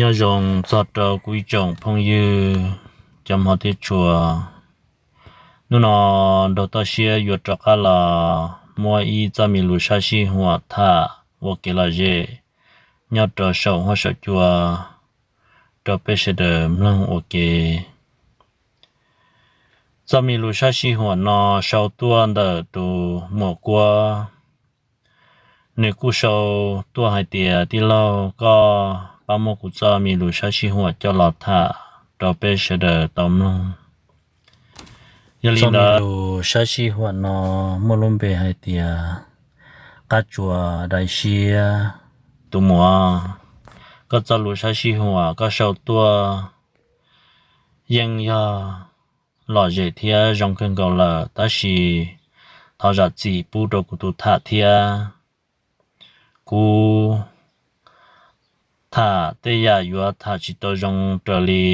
Nyob zoo txog rau kuv ib tsoom phooj ywg cov hmov thiab tshua. Hnub no nrog toj siab yuav rov qab los muab ib txoj me lus sab sij huam tham ua kev lom zem nyob rau saum huab saum cua rau peb sawv daws mloog ua ke. Txoj me lus sab sij huam no sau tuaj ntawm tus muam Kuab. Nws kuj sau tuaj hais tias, tij laug, koj pab muab kuv txoj me lus sab sij huam coj los tham rau peb sawv daws tau mloog. Yog li ntawd, lus sab sij huam no muaj lub npe hais tias qab tsuas dai siab. Tus muam, koj txoj lus sab sij huam koj sau tuaj yeej yog lom zem thiab zoo kawg nkaus lawm, tab sis thov zam txim pub rau kuv tus tham thiab. Kuv tham tej yam yuav tham tsis tau zoo raws li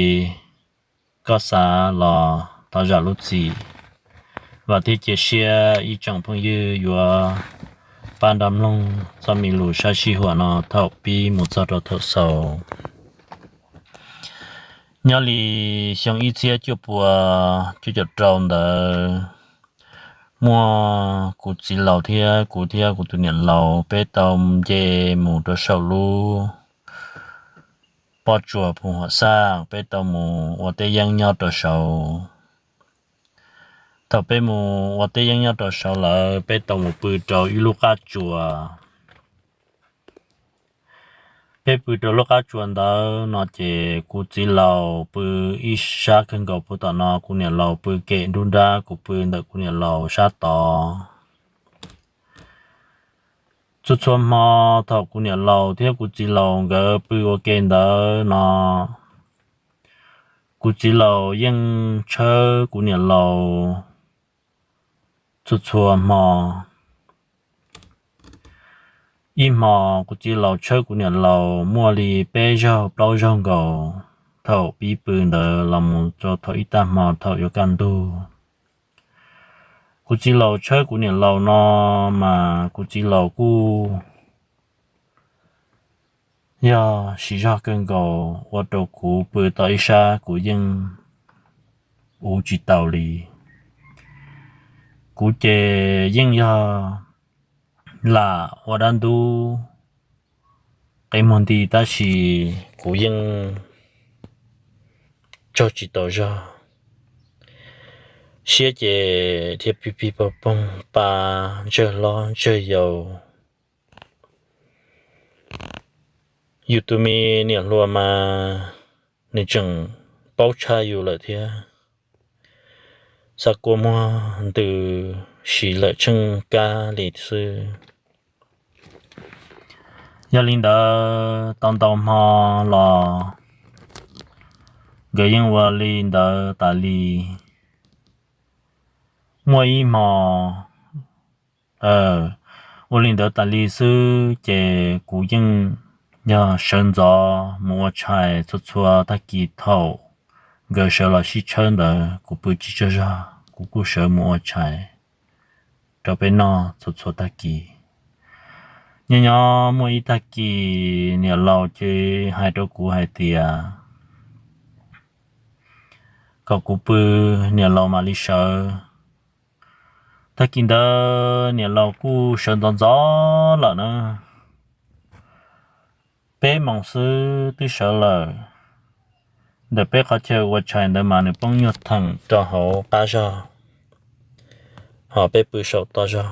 koj xav los thov zam lub txim. Vam thiab cia siab ib tsoom phooj ywg yuav pab nrog mloog txoj me lus sab sij huam no thaum pib mus txog rau thaum xaus. Nyob li xyoo ib txhiab cuaj pua cuaj caum rau ntawd, muaj kuv txiv laus thiab kuv thiab kuv tus niam laus peb tau nce mus rau saum lub pob tsuas Phu Huam Xaj, peb tau mus ua teb yeeb nyob rau saud. Thaum peb mus ua teb yeeb nyob rau saud lawm, peb tau mus pw rau ib lub qab tsuas. Peb pw rau lub qab tsuas ntawd no ces kuv txiv laus pw ib sab kawg nkaus puag tom no, kuv niam laus pw kem nruab nrab, kuv pw ntawm kuv niam laus sab tod. Txhua txhua hmo thaum kuv niam laus thiab kuv txiv laus nkawd pw ua ke ntawd no, kuv txiv laus yeej tshawb kuv niam laus txhua txhua hmo. Ib hmo kuv txiv laus tshawb kuv niam laus muaj li peb zaug plaub zaug nkaus, thaum pib pw ntawd los mus rau thaum ib tag hmo thaum yuav kaj ntug. Kuv txiv laus tshawb kuv niam laus no mas kuv txiv laus kuj yog siv zog kawg nkaus ua rau kuv pw tau ib sab kuv yeej uv tsis tau li. Kuv ces yeej yog lam ua dab ntub qe muag nti tab sis kuv yeej tsaug tsis tau zog. Siab ces dhia pig pig poog poog pa ntsawg hlob ntsawg yau. Yus tus me niam hluas mas nws tseem paub tshaj yus lawm thiab. Xav kua muag ntws si lawm tsheej kab li xwb. Yog li ntawd tau ntau hmo los nkawd yeej ua li ntawd tas li. Muaj ib hmo ua li ntawd tas li xwb ces kuv yeej yog sawv ntxov mus ua tshais txhua txhua tag kis. Thaum nkawd sawv los sib tshawb ntawd kuv pw tsis tsaug zog, kuv kuj sawv mus ua tshais rau peb noj txhua txhua tag kis. Nyob nyob muaj ib tag kis niam laus ces hais rau kuv hais tias kom kuv pw, niam laus mam li sawv. Tag kis ntawd niam laus kuj sawv ntxov ntxov lawm na, peb moos xwb twb sawv lawm. Ntawm peb qhov chaw ua tshais ntawd mas nws poob nyuag theem rau hauv qab zog, ho peb pw saum toj zog.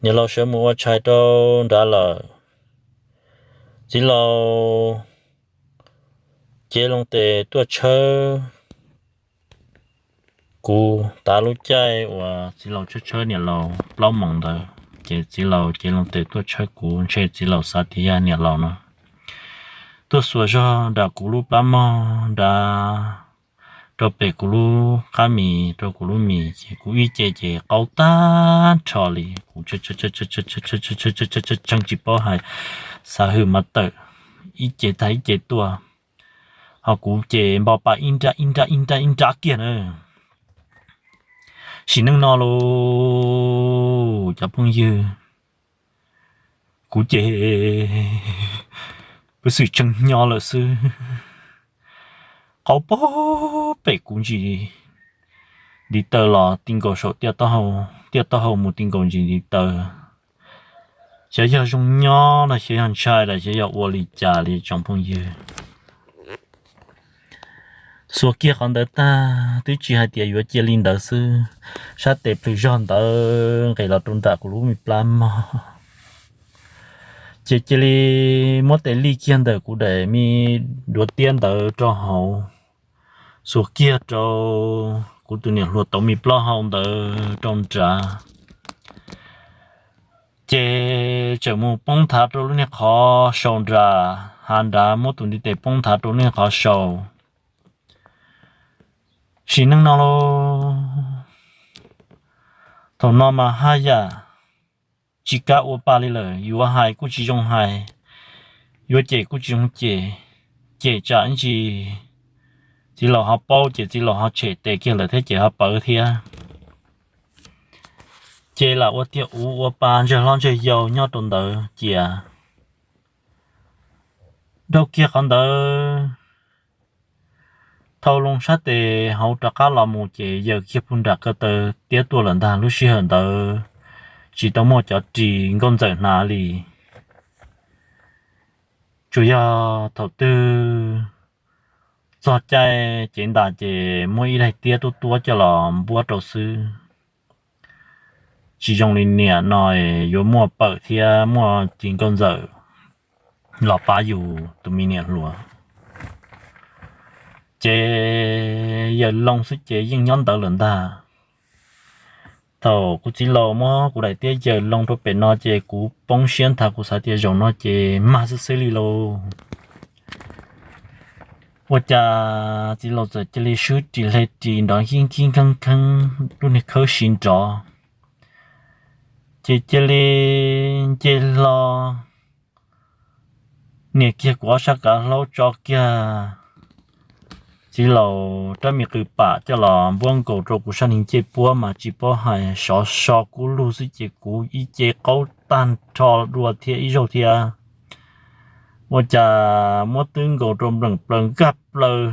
Niam laus sawv mus ua tshais rau nrad lawm, txiv laus cev loo tes tuaj tshawb. Kuv tav lub caij uas txiv laus tshawb tshawb niam laus plaub moos ntawd ces txiv laus cev loo tes tuaj tshawb kuv, ntshe txiv laus xav tias yog niam laus no tuaj xuas zog nram kuv lub plab mog nrad, rau pem kuv lub qab mis, rau kuv lub mis ces kuv ib ce ces qaug tag nrho li, kuv tshee tsis paub hais, xav hwm mas tawm ib ce tag ib ce tuaj, ho kuv ces npo pa ib nrab ib nrab ib nrab ib nrab kiag na. Sim neej no lauj cov phooj ywg, kuv ces Kuv xwm tseem hnyo lawm xwb. Qauv pag pem kuv ntsis ntiv taw los ti nkaus saum tiaj taub hau, tiaj taub hau mus ti nkaus ntsis ntiv taw. Xyov yog zoo nyob los xyov yog ntshai los xyov yog ua li cas li tsoom phooj ywg. Xuas kiag qhov ntawd tag twb tsis hais tias yuav cia li ntawd xwb, sab tes plhws zog ntawd nqis los rau nram kuv lub me plab mog. Ces cia li muab tes lij kiag ntawm kuv daim me duav tiab ntawd rau hauv, xuas kiag rau kuv tus niam hluas tauv me plaub hau ntawd rau nrad. Ces tseem mus poob nthav rau lub niag qhov sau nrad, hav nrad muab tus ntiv tes poob nthav rau lub niag qhov sau. Sim neej no lauj, thaum no mas haj yam tsis kam ua pa li lawm, yuav hais kuj tsis zoo hais, yuav cem kuj tsis zoo cem, cem tsam ib ntsis txiv laus ho paub ces txiv laus ho tshem tes kiag lawm thiab ces ho pawv thiab. Ces lam ua tiag ua pa ntsawg hlob ntsawg yau nyob rau ntawd cia. Dhau kiag qhov ntawd, thau loo sab tes hauv rov qab los mus ces yaws kiag puag nram ko taw tiab tuaj lawm ntag. Lub sij hawm ntawd tsis tau muaj cov ris nkauj ntxawm hnav li, tsuas yog thaum twg txog caij cev ntas ces muab ib daim tiab tuab tuab coj los npuab rau xwb. Tsis zoo li niam no yuav muaj pawm thiab muaj ris nkauj ntxawm los pab yus tus me niam hluas. Ces yaws loo xwb ces yeej nyob ntawd lawm ntag. Thaum kuv txiv laus muab kuv daim tiab yaws loo rau pem no ces kuv poob siab nthav, kuv xav tias zaum no ces mag xwb xwb li lauj. Ua cas txiv laus txawm cia li swb ris hle ris nrov nkib nkib nkeeb kheeb lub niag khawb si nrov, ces cia li nce hlo nias kiag kuv ob sab kav hlaub tso kiag txiv laus rab me qws pam coj los npuab nkaus rau kuv sab niag ncej puab mas tsis paub hais sov so kub lug xwb ces kuv ib ce qaub tag nrho dua thiab ib zaug thiab. Ua cas muab twb nkaus rau npleem plaws nkag plaws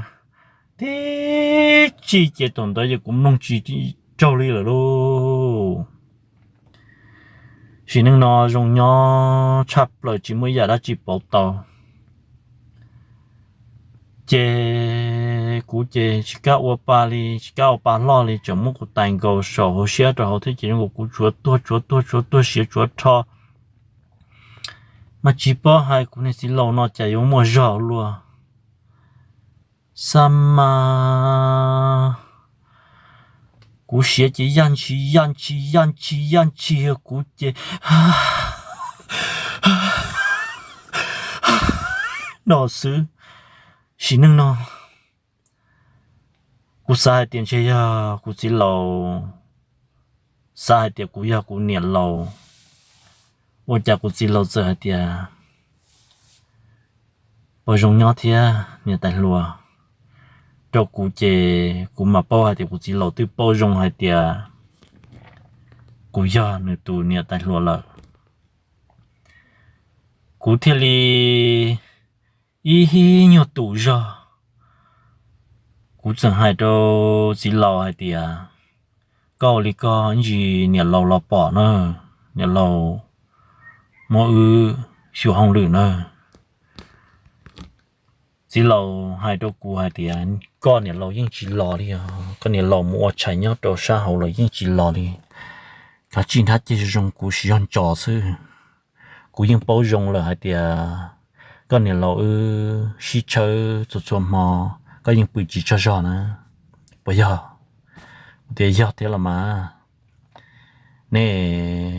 tib tsi ces thaum ntawd yog kuv mloog tsis raug li lawm lauj. Sim neej no zoo nyob tshaj plaws tsis muaj ib yam dab tsi pauv tau. Ces kuv ces tsis kam ua pa li, tsis kam ua pa hlo li, tseem muab kuv tais nkaus saum hauv siab rau hauv thiab ces zoo nkaus kuv tsuav tuag tsuav tuag tsuav tuag siav tsuav rho. Mas tsis paub hais kuv niag txiv laus no cas yuav muaj zog luaj. Xa mas kuv siav ces yaj ntshis yaj ntshis yaj ntshis yaj ntshis, kuv ces no xwb. Sim neej no kuv xav hais tias ntshe yog kuv txiv laus xav hais tias kuv yog kuv niam laus. Ua cas kuv txiv laus txawm hais tias, pog zoo nyob thiab niam tais hluas. Rau kuv ces kuv mam paub hais tias kuv txiv laus twb paub zoo hais tias kuv yog nws tus niam tais hluas lawm. Kuv thiaj li ib nyuag tus zog, kuv txawm hais rau txiv laus hais tias, koj ua li koj ntsis niam laus los pom na, niam laus muab wb xyuas hauj lwm na. Txiv laus hais rau kuv hais tias koj niam laus yeej tsis los li os, koj niam laus mus ua tshais nyob rau sab hauv los yeej tsis los li. Kav tsij nrhab ceg zoo kuv siv zog ntsos xwb. Kuv yeej paub zoo lawm hais tias koj niam laus wb sib tshawb txhua txhua hmo, koj yeej pw tsis tsaug zog na. Puas yog? Kuv tias yog thiab los mas. Ne,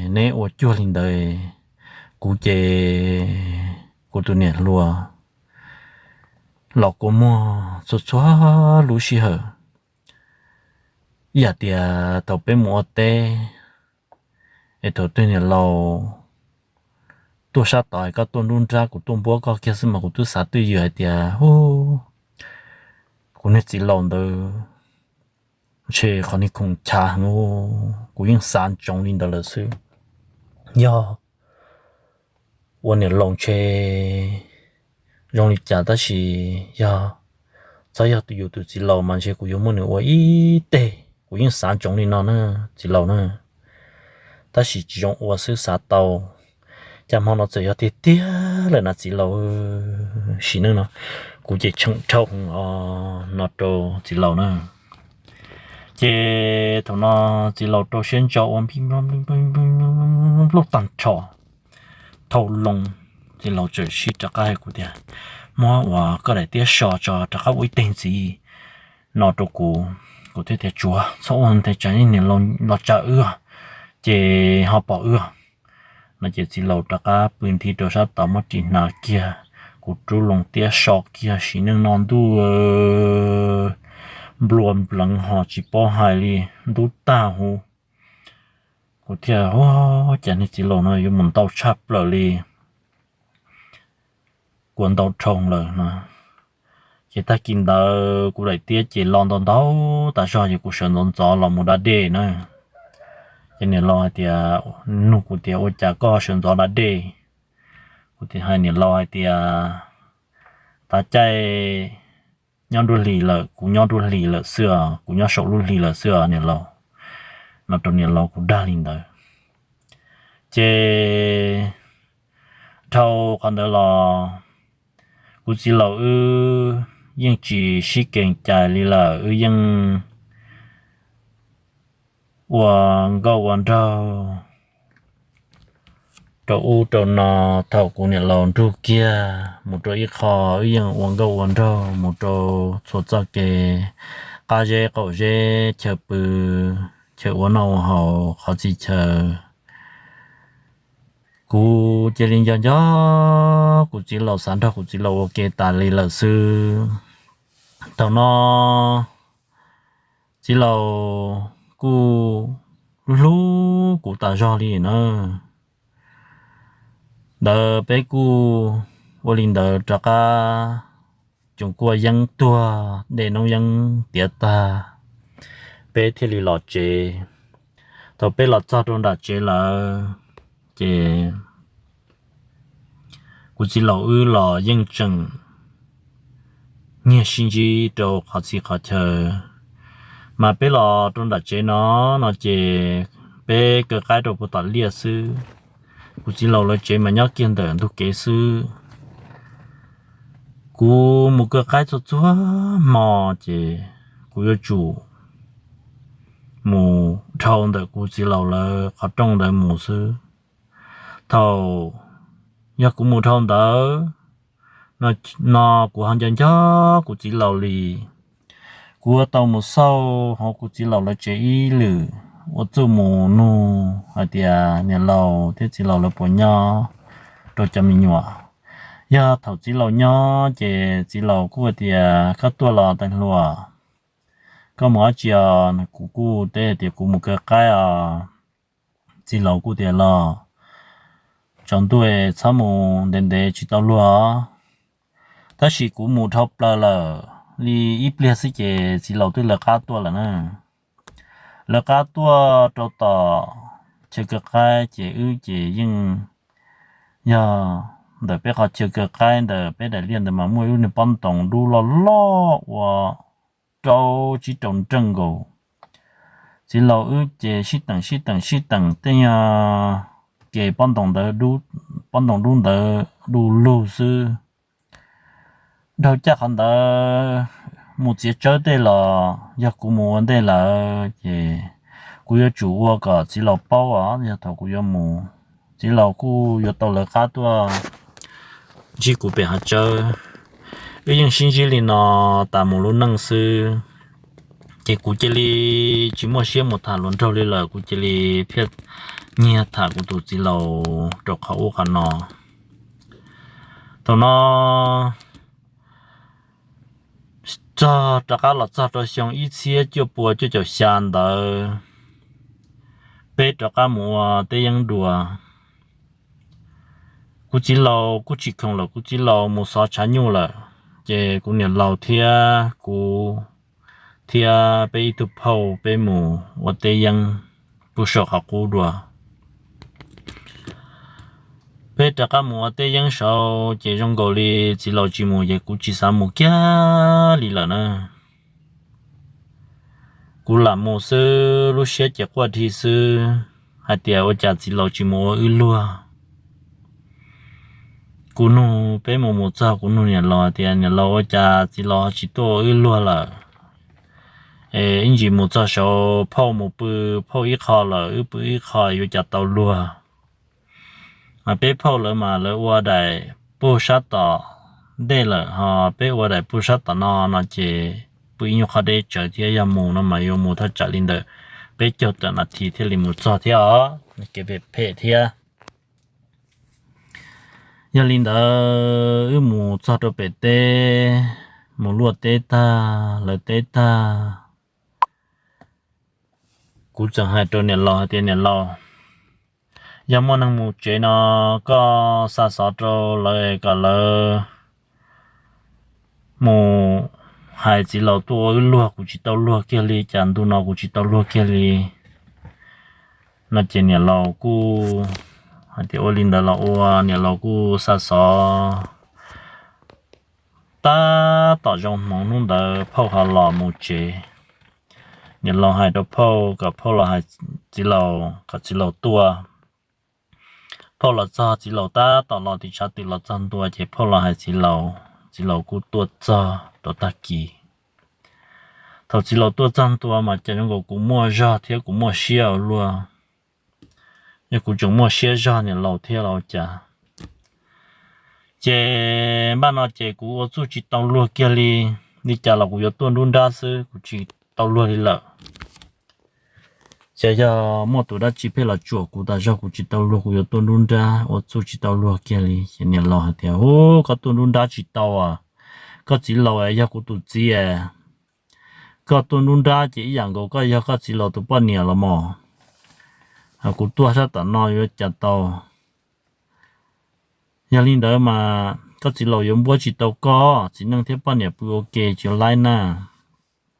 neb ua cuag li ntawd, kuv ces kuv tus niam hluas los kua muag txhua txhua lub sij hawm. Ib yam tias thaum peb mus ua teb es thaum twg niam laus tuaj sab tod es koj tuaj nruab nrab kuv tuaj npuab koj kiag xwb mas kuv twb xav twj ywm hais tias, hu, kuv niag txiv laus ntawd ntshe qhov niag khoom chav heev, kuv yeej xav ntsoov li ntawd lawm xwb. Yog ua niam laus ntshe zoo li cas tab sis yog txhob yog yus tus txiv laus mas ntshe kuv yuav muab nws ua ib teg. Kuv yeej xav ntsoov li no na, txiv laus na. Tab sis tsis zoo ua xwb, xav tau. Cas hmo no txawm yog tiag tiag lawm na txiv laus, sim neej no kuv ces tsheem dhau os no rau txiv laus na. Ces thaum no txiv laus rau siab ntso ua npib nplooj tag nrho, thau loo. Txiv laus txawm sib rov qab hais kuv tias, muab uas koj daim tiab so tso rov qab ua ib teg ntxiv no rau kuv. Kuv thiaj tias, tsuav txhob ua ntej, tsam niam laus los tsa wb ces ho pom wb no. Ces txiv laus rov qab pw nthi rau sab tod muab ris hnav kiag, kuv rub loo tiab so kiag, sim neej no ntuj nplua npleev ho tsis paub hais li, ntub tag huv. Kuv thiaj, cas niag txiv laus no yuav mus ntau tshaj plaws li, kuv ntau dhau lawm no. Ces tag kis ntawd kuv daim tiab ces lo ntau ntau tas zog, ces kuv sawv ntxov ntxov los mus da dej na. Ces niam laus hais tias, nug kuv tias, ua cas koj sawv ntxov da dej? Kuv thiaj hais niam laus hais tias, tav caij nyob nruab hlis lawm, kuv nyob nruab hlis lawm xwb os, kuv nyob saum lub hli lawm xwb os niam laus, no rau niam laus kuv dag li ntawd. Ces dhau qhov ntawd los kuv txiv laus wb yeej tsis sib kees cai li lawm, wb yeej ua nkauj ua nraug rau ub rau no. Thaum kuv niam laus nrug kiag mus rau ib qho, wb yeej ua nkauj ua nraug mus rau txhua txoj kev, qab zeb qaum zeb, chaw pw, chaw ua noj ua haus, qhov txhia chaw. Kuv cia li nco nco kuv txiv laus, xav nrog kuv txiv laus ua ke tas li lawm xwb. Thaum no txiv laus kuj hlub hlub kuv tas zog li na. Ntawd peb kuj ua li ntawd rov qab, coom kua yeeb tuag, dej noob yeeb tiav tag, peb thiaj li los tsev. Thaum peb los txog rau nram tsev lawm, ces kuv txiv laus wb los yeej tseem nyiag sib ntsib rau qhov txhia qhov chaw. Mas peb los rau nram tsev no, no ces peb kaw qaib rau puag tom liaj xwb. Kuv txiv laus lawv tsev mas nyob kiag ntawm ntug kev xwb. Kuv mus kaw qaib txhua txhua hmo ces kuv yuav tsum mus dhau ntawm kuv txiv laus lawv qhov rooj ntawd mus xwb. Thaum yog kuv mus dhau ntawd no, kuv ho nco nco kuv txiv laus li. Kuv yuav tau mus xauj hauv kuv txiv laus lawv tsev ib lwm, ua txuj mus nug hais tias, niam laus thiab txiv laus lawv puas nyob rau cov me nyuam? Yog thaum txiv laus nyob ces txiv laus kuj hais tias, koj tuaj los tais hluas, koj mus dab tsi os? Kuv kuj teb tias kuv mus kaw qaib os. Txiv laus kuj tias, los tsaus ntuj txhob mus ntev ntev tsis tau luag, tab sis kuv mus dhau plaws lawm li ib pliag xwb ces txiv laus twb lawv qab tuaj lawm na. Lawv qab tuaj rau tom chaw kaw qaib ces wb ces yeej yog ntawm peb qhov chaw kaw qaib ntawm peb daim liaj ntawd mas muaj ib lub niag pob ntoos dub loj loj ua rau tsib rau nreej nkaus. Txiv laus wb ces sib teem sib teem sib teem tej nyog ke pob ntoos ntawd, pob ntoos dub ntawd du lug xwb. Dhau caj qhov ntawd mus txiav tsawb tej los yog kuv mus ua ntej lawm ces kuv yuav tsum ua kom txiv laus paub os, yog thaum kuv yuav mus, txiv laus kuj yuav tau lawv qab tuaj ntsib kuv pem hav tsawb. Wb yeej sib ntsib li no tas mus lub neej xwb, ces kuv cia li tsis muaj siab mus tham hluas nraug li lawm, kuv cia li thiaj nyiag tham kuv tus txiv laus rau qhov ub qhov no. Thaum no txog rov qab los txog rau xyoo ib txhiab cuaj pua cuaj caum xya ntawd, peb rov qab mus ua teb yeeb dua. Kuv txiv laus kuj tsis khoom lawm, kuv txiv laus mus xov tshav nyuj lawm, ces kuv niam laus thiab kuv thiab peb ib tug phauj peb mus ua teb yeeb pub saum qhov qub dua. Peb rov qab mus ua teb yeeb saud ces zoo nkaus li txiv laus tsis mus ces kuv tsis xav mus kiag li lawm na. Kuv lam mus xwb, lub siab ces quaj dhi xwb, hais tias ua cas txiv laus tsis mus ua wb luag. Kuv nug, peb mus mus txog kuv nug niam laus tias, niam laus, ua cas txiv laus tsis tuaj ua wb luag lawm? Ib ntsis mus txog saud phauj mus pw phauj ib qho lawm, wb pw ib qho, yuav cas tau luag? Peb phauj lawv mas lawv ua daim puag sab tom ntej lawm, ho peb ua daim puag sab tom no no ces pw ib nyuag qhov deb tsawv thiab, yog mus no mas yuav mus thaj tsam li ntawm peb caug tawm nas this thiaj li mus txog thiab os, kev phem phem thiab. Yog li ntawd wb mus txog rau pem teb, mus luaj teb tag, lawv teb tag, kuv txawm hais rau niam laus hais tias, niam laus, yog muaj neeg mus tsev no, koj xa xov rau lawv kom lawv mus hais txiv laus tuaj ua wb luag, kuv tsis tau luag kiag li, cas ntu no kuv tsis tau luag kiag li. No ces niam laus kuj hais tias ua li ntawd los ua, niam laus kuj xa xov. Tab tom zoo hmoov hnub ntawd phauj ho los mus tsev. Niam laus hais rau phauj kom phauj los hais txiv laus kom txiv laus tuaj. Phauj los txog, txiv laus tab tom los tim tshav twm los txog ntua ces phauj los hais txiv laus, txiv laus kuj tuaj txog rau tag kis. Thaum txiv laus tuaj txog ntua mas cas zoo nkaus kuv muaj zog thiab kuv muaj siab ua luaj. Yog kuv tseem muaj siab zog niam laus thiab los cas. Ces npaj no ces kuv ua txuj tsis tau luag kiag li, li cas los kuv yuav tuaj nruab nrab xwb, kuv tsis tau luag li lawm. Ces yog muaj tus dab tsi pheej los tsuam kuv tas zog kuv tsis tau luag, kuv yuav tuaj nruab nrab, ua txuj tsis tau luag kiag li. Ces niam laus hais tias, u, koj tuaj nruab nrab tsis tau, koj txiv laus yog kuv tus txiv, koj tuaj nruab nrab ces ib yam nkaus koj yog koj txiv laus tus poj niam los mas. Kuv tuaj sab tom no yuav cas tau. Yog li ntawd mas koj txiv laus yuav npuab tsis tau koj, txiv neej thiab poj niam pw ua ke tsis laib na.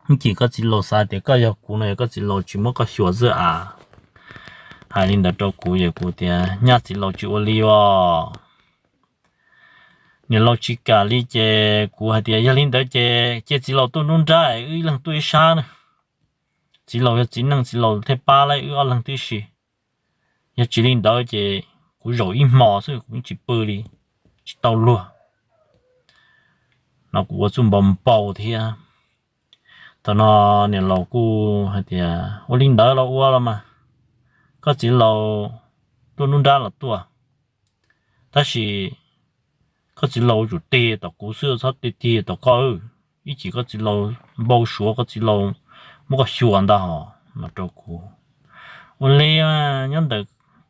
Ib chim koj txiv laus xav tias koj yog kuv no, yog koj txiv laus tsis muab koj xyuas xwb a. Hais li ntawd rau kuv, kuv tias nyaj txiv laus tsis ua li os. Niam laus tsis kam li ces kuv hais tias yog li ntawd ces cia txiv laus tuaj nruab nrab, wb ib leeg tuaj ib sab na. Txiv laus yog txiv neej, txiv laus thiaj pab laib wb ob leeg tib si. Yog tsis li ntawd ces kuv zaum ib hmos xwb kuv tsis pw li, tsis tau luag. No kuv ua txuj npau npau thiab. Thaum no niam laus kuj hais tias ua li ntawd los ua los mas, koj txiv laus tuaj nruab nrab los tuaj, tab sis koj txiv laus yuav tsum tig tom kuv xwb, txhob tig tom koj. Ib chim koj txiv laus npau suav, koj txiv laus muab koj xyuas ntag hos, no rau kuv. Ua li nyob ntawm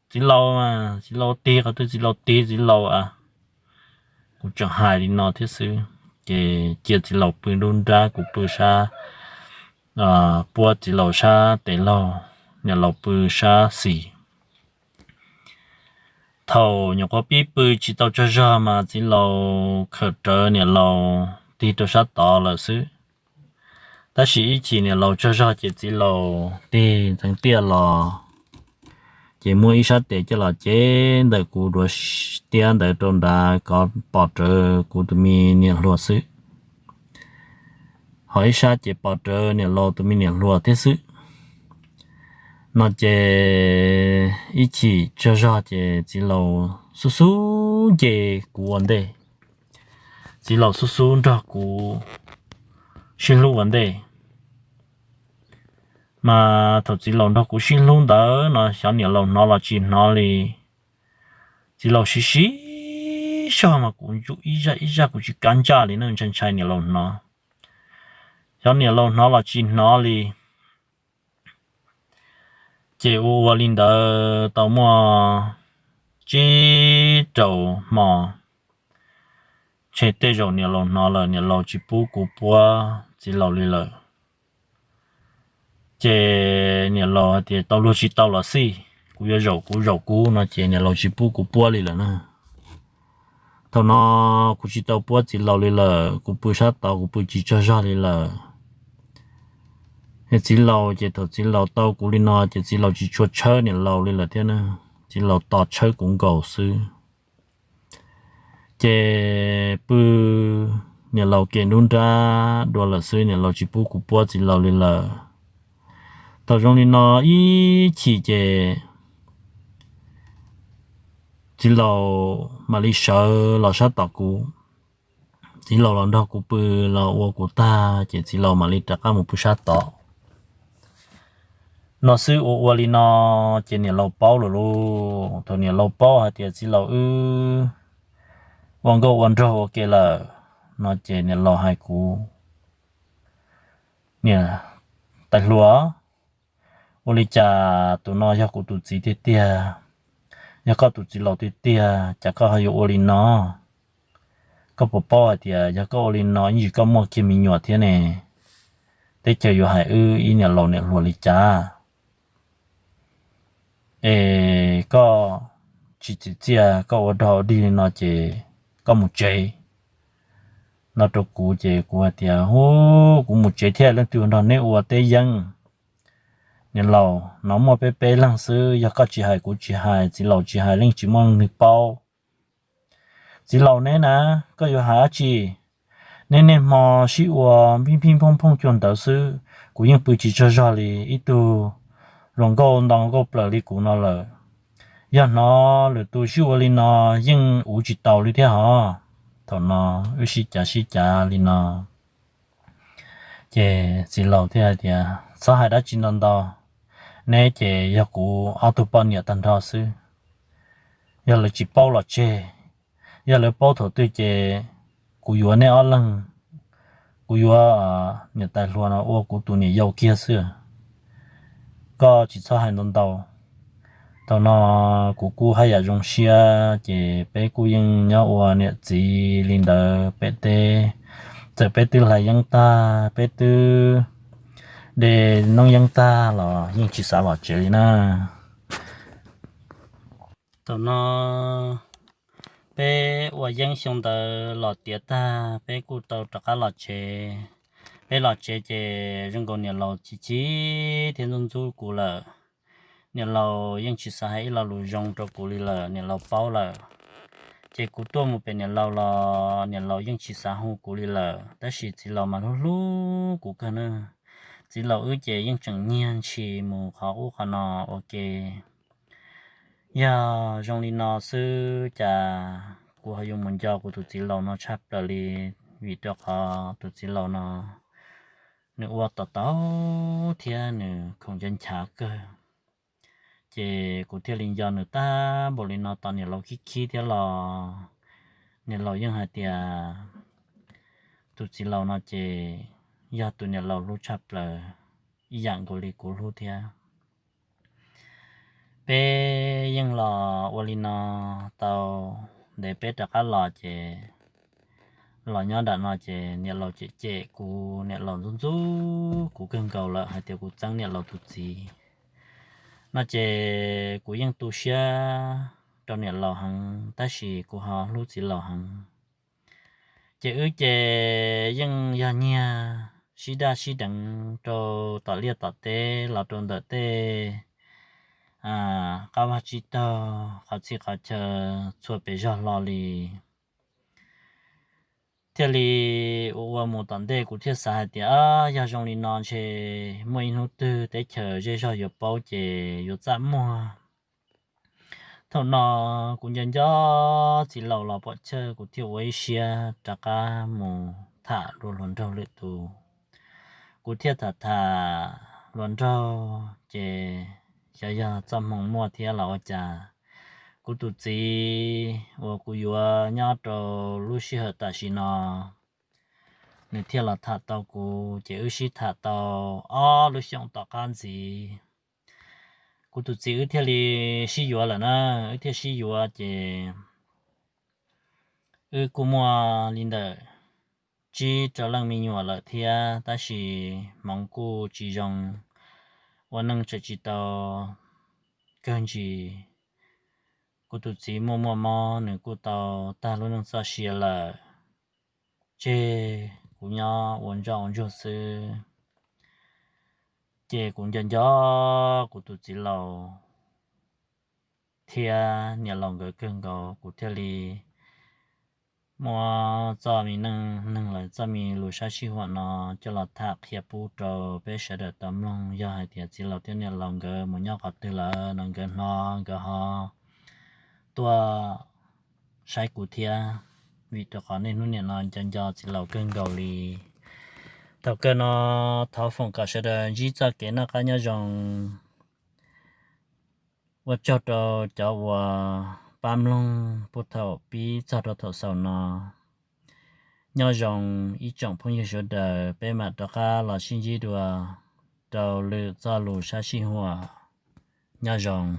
txiv laus, txiv laus tig qhov twg txiv laus tig txiv laus a. Kuv tseem hais li no thiab xwb, ces cia txiv laus pw nruab nrab, kuv pw sab puab txiv laus sab tes laug, niam laus pw sab xis. Thaum nyuam qhuav pib pw tsis tau tsaug zog mas txiv laus khawm rawv niam laus tig rau sab tod lawm xwb. Tab sis ib chim niam laus tsaug zog ces txiv laus tig ntxeev tiaj los, ces muab ib sab tes coj los cev ntawm kuv duav tiab ntawd rau nrad kom pom rawv kuv tus me niam hluas xwb. Ho ib sab ces pom rawv niam laus tus me niam hluas thiab xwb. No ces ib chim tsaug zog ces txiv laus xub xub nce kuv ua ntej. Txiv laus xub xub nrog kuv sib hlub ua ntej. Mas thaum txiv laus nrog kuv sib hlub ntawd no xyov niam laus hnov los tsis hnov li. Txiv laus siv siv zog mas kuv ntsuj ib zaj ib zaj kuv tsis kav ntsaj li na, ntshai ntshai niam laus hnov. Xyov niam laus hnov los tsis hnov li. Ces ua ua li ntawd tau muaj tsib rau hmo, ntshe tej zaum niam laus hnov lawm, niam laus tsis pub kuv puab txiv laus li lawm. Ces niam laus hais tias tau luag tsis tau los xij, kuv yuav zaum kuv zaum kuv no ces niam laus tsis pub kuv puab li lawm na. Thaum no kuv tsis tau puab txiv laus li lawm, kuv pw sab tod kuv pw tsis tsaug zog li lawm. Txiv laus ces thaum txiv laus tau kuv li no ces txiv laus tsis tshua tshawb niam laus li lawm thiab na, txiv laus tos tshawb kuv nkaus xwb. Ces pw niam laus kev nruab nrab dua lawm xwb, niam laus tsis pub kuv puab txiv laus li lawm. Thaum zoo li no ib chim ces txiv laus mam li sawv los sab tom kuv. Txiv laus los nrog kuv pw, los ua kuv tag ces txiv laus mam li rov qab mus pw sab tod. No xwb ua ua li no ces niam laus paub lawm lauj. Thaum niam laus paub hais tias txiv laus wb ua nkauj ua nraug ua ke lawm no ces niam laus hais kuv, niam tais hluas, ua li cas tus no yog kuv tus txiv tiag tiag, yog koj tus txiv laus tiag tiag, cas koj ho yuav ua li no? Koj puas paub hais tias yog koj ua li no ib ntsis koj muaj kiag me nyuam thiab ne? Teb chaws yuav hais wb ib niam laus niam hluas li cas? Es koj tsis txim txiaj, koj ua dog ua dig li no ces koj mus tsev no rau kuv. Ces kuv hais tias, Hu, kuv mus tsev thiab, leej twg nrog neb ua teb yeeb? Niam laus, no muaj peb peb leeg xwb, yog koj tsis hais kuv tsis hais, txiv laus tsis hais, yeej tsis muaj leej twg paub. Txiv laus neb na, koj yuav hais dab tsi? Neb niaj hmo sib ua pij phooj phooj phooj cuag ntawd xwb, kuv yeej pw tsis tsaug zog li. Ib tug hluas nkauj ntau nkauj plaws li kuv no lawm, yog hnov lwm tus sib ua li no yeej uv tsis taus li thiab hos. Thaum no wb sib cav sib cav li no ces txiv laus thiaj hais tias, Txhob hais dab tsi ntau ntau, neb ces yog kuv ob tug poj niam tag nrho xwb. Yog lawv tsis paub los tseg, yog lawv paub thaum twg ces kuv yuav neb ob leeg, kuv yuav niam tais hluas no ua kuv tus niam yau kiag xwb. Koj tsis txhob hais ntau ntau. Thaum no kuv kuj haj yam zoo siab, ces peb kuj yeej nyob ua niam txiv li ntawd pem teb. Txawm peb twb hlais yeeb tag, peb twb de noob yeeb tag los yeej tsis xav los tsev li na. Thaum no peb ua yeeb xyoo ntawd los tiav tag, peb kuj tau rov qab los tsev. Peb los tsev ces zoo nkaus niam laus chim chim thiab ntxub ntxub kuv lawm. Niam laus yeej tsis xav hais ib lo lus zoo rau kuv li lawm, niam laus paub lawm. Ces kuv tuaj mus pem niam laus los niam laus yeej tsis xav hu kuv li lawm, tab sis txiv laus mas hlub hlub kuv kawg na. Txiv laus wb ces yeej tseem nyiag ntshis mus qhov ub qhov no ua ke. Yog zoo li no xwb cas kuv ho yuav mus nco kuv tus txiv laus no tshaj plaws li, vim rau qhov tus txiv laus no nws ua tau tau thiab nws khoom nco nchav kawg. Ces kuv thiaj li nco nws tag npaum li no, tos niam laus khib khib thiab los niam laus yeej hais tias tus txiv laus no ces yog tus niam laus hlub tshaj plaws, ib yam nkaus li kuv hlub thiab. Peb yeej los ua li no tau ntev, peb rov qab los ces los nyob nram no ces niam laus cem cem kuv, niam laus ntxub ntxub kuv kawg nkaus lawm hais tias kuv txeeb niam laus tus txiv no ces kuv yeej tu siab rau niam laus heev tab sis kuv ho hlub txiv laus heev. Ces wb ces yeej yog nyiag sib daj sib deev rau tom liaj tom teb los rau ntawm tej qab vaj tsib taug qhov txhia qhov chaw txhua pes zog hlo li. Thiaj li ua ua mus tom ntej kuv thiaj xav hais tias yog zoo li no ntshe muaj ib hnub twg teb chaws zej zog yuav paub ces yuav txaj muag. Thaum no kuv nco nco txiv laus los pom chaw kuv thiaj ua ib siab rov qab mus tham dua hluas nraug lwm tus. Kuv thiaj tham tham hluas nraug ces xyov yog txoj hmoo muaj thiab los ua cas, kuv tus txiv uas kuv yuav nyob rau lub sij hawm tam sim no nws thiaj los tham tau kuv ces wb sib tham tau ob lub xyoos tom qab ntxiv kuv tus txiv wb thiaj li sib yuav lawm na. Wb thiaj sib yuav ces wb kuj muaj li ntawm tsib rau leej me nyuam lawm thiab tab sis hmoov kuj tsis zoo, ua neej tseem tsis tau kawg ntsis. Kuv tus txiv muaj muaj mob nws kuj tau tag lub neej txoj sia lawm, tseg kuv nyob ua ntsoj ua ntsuag xwb. Ces kuv nco nco kuv tus txiv laus thiab niam laus nkawd kawg nkaus kuv thiaj li muab txoj me neej neeg lawm txoj me lus sab sij huam no coj los tham qhia pub rau peb sawv daws tau mloog. Yog hais tias txiv laus thiab niam laus nkawd mus nyob qhov twg lawm no nkawd hnov nkawd ho tuaj saib kuv thiab, vim rau qhov niaj hnub nim no nco nco txiv laus kawg nkaus li. Thaum kawg no thov foom kom sawv daws ntsib txoj kev noj qab nyob zoo. Ua tsaug rau cov uas pab mloog puag thaum pib txog rau thaum xaus no. Nyob zoo ib tsoom phooj ywg sawv daws, peb mam rov qab los sib ntsib dua rau lwm txoj lus sab sij huam. Nyob zoo.